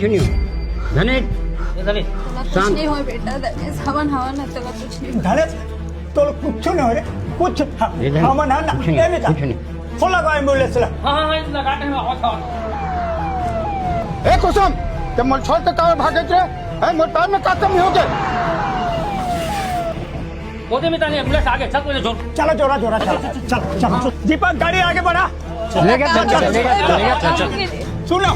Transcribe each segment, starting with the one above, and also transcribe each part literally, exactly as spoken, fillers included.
कुछ नहीं हो। धनेश, ये धनेश। तोला कुछ शांत। नहीं हो बेटा, धनेश, हमन हवन ना, तोला कुछ नहीं हो। धनेश, तोला कुछ नहीं हो रे, कुछ। ये धनेश, हमन हन ना, कुछ नहीं, ए बेटा, कुछ नहीं। फोन लगा एम्बुलेंस ला। हाँ, हाँ, हाँ, लगा दे, मैं आवत हूँ। ए कुसुम, ते मोला छोड़ के काबर भागत रे? ए, मोर पैर में का कमी हो गे? ओदे मितान, एम्बुलेंस आगे, चल, पहले जोर। चलो, जोरा, जोरा, चलो, चलो, चलो, चलो। दीपक, गाड़ी आगे बढ़ा। ले गया, चल, चल, चल, ले गया, चल, ले गया, चल, चल। सुनो,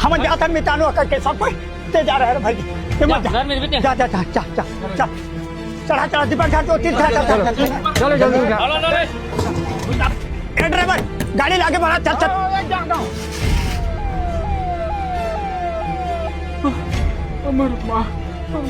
हमन जाथन मितान, ओकर के सब कोई, ते जा रहे रे भाई, ते मत जा। घर में भी जा, जा, जा, जा, जा, जा। चढ़ा, चढ़ा, दीपक, जा, तो तीन, जा, जा, जा, जा। चलो, जल्दी उठा। चलो, चलो, चलो। ए ड्राइवर, गाड़ी ला आगे बढ़ा, चल, चल। अमर माँ,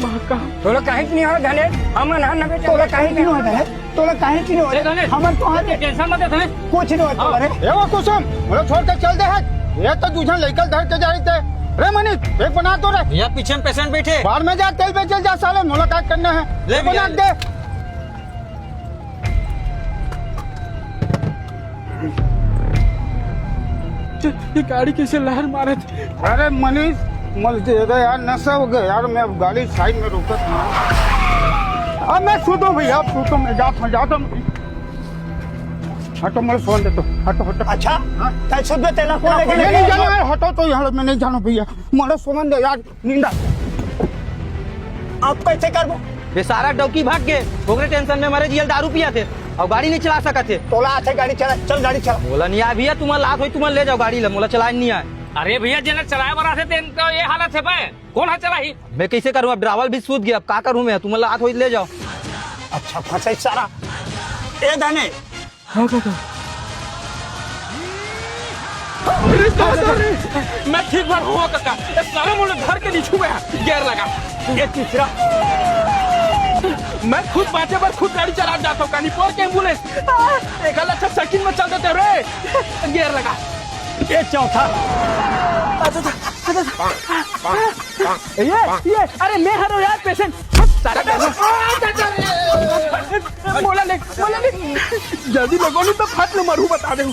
माँ का। तोला काहेच नहीं हो धनेश, हमन हन ना बेटा। तोला काहेच नहीं हो धनेश, तोला काहेच नहीं हो। ए धनेश, हमन तो हन। टेंशन मत ले धनेश। कुछ नहीं हो तोला रे। ए वो कुसुम, मोला छोड़ के चल दे हट। ये तो दू झन लइका धर के जाई ते। रे मनीष, एक बना तो रे। भैया, पीछे में पेशेंट बैठे। बाहर में जा, तेल बेचल जा साले, मुलाकात करना है। ले एक बना भैया। दे। ये गाड़ी कैसे लहर मारत? अरे मनीष, मत दे दे यार, नशा हो गया यार, मैं अब गाड़ी साइड में रोकत नहीं। अब मैं सुतो भैया, अब सुतो, मैं जाता हूँ, जाता हूँ। हटो, मैं सोन देता हूँ, हटो, हटो। अच्छा, हाँ? तै सुत बे, तेला कौन लेके नहीं, नहीं गया? जाना है, हटो तो यहाँ, मैं नहीं जाना भैया, मैं सोन दे यार। निंदा। अब कैसे करबो? ये सारा डौकी भाग के, ओकरे टेंशन में मरे जियल दारू पिया थे और गाड़ी नहीं चला सकत थे। तोला आथे गाड़ी चला, चल गाड़ी चला। मोला नहीं आय भैया, तुम्हारा लात होई, तुम्हारा ले जाओ गाड़ी ला, मोला चलाए नहीं आय। अरे भैया, जेना चलाए वाला थे, तेन तो ये हालत है बे। कौन हा चलाही? मैं कैसे करूँ? अब ड्राइवर भी सूत गया, अब का करूँ मैं? तुम्हारा लात होई, ले जाओ। अच्छा फंसे सारा। ए धने, हाँ काका। अरे दादा रे, मैं ठीक बार हुआ काका। ये सारा मुझे घर के नीचे में है। गियर लगा। ये तीसरा। मैं खुद बांचे बर खुद गाड़ी चला जाता हूँ, कानी पोर के एम्बुलेंस। आ, एक अलग अच्छा सेकंड में चल देते रे। गियर लगा। ये चौथा। अच्छा, अच्छा, अच्छा, अच्छा। ये, ये, अरे मैं हरो यार पेशेंट। सारा मोला ले, मोला ले। जल्दी लगो नहीं तो फट ले मरू बता दे।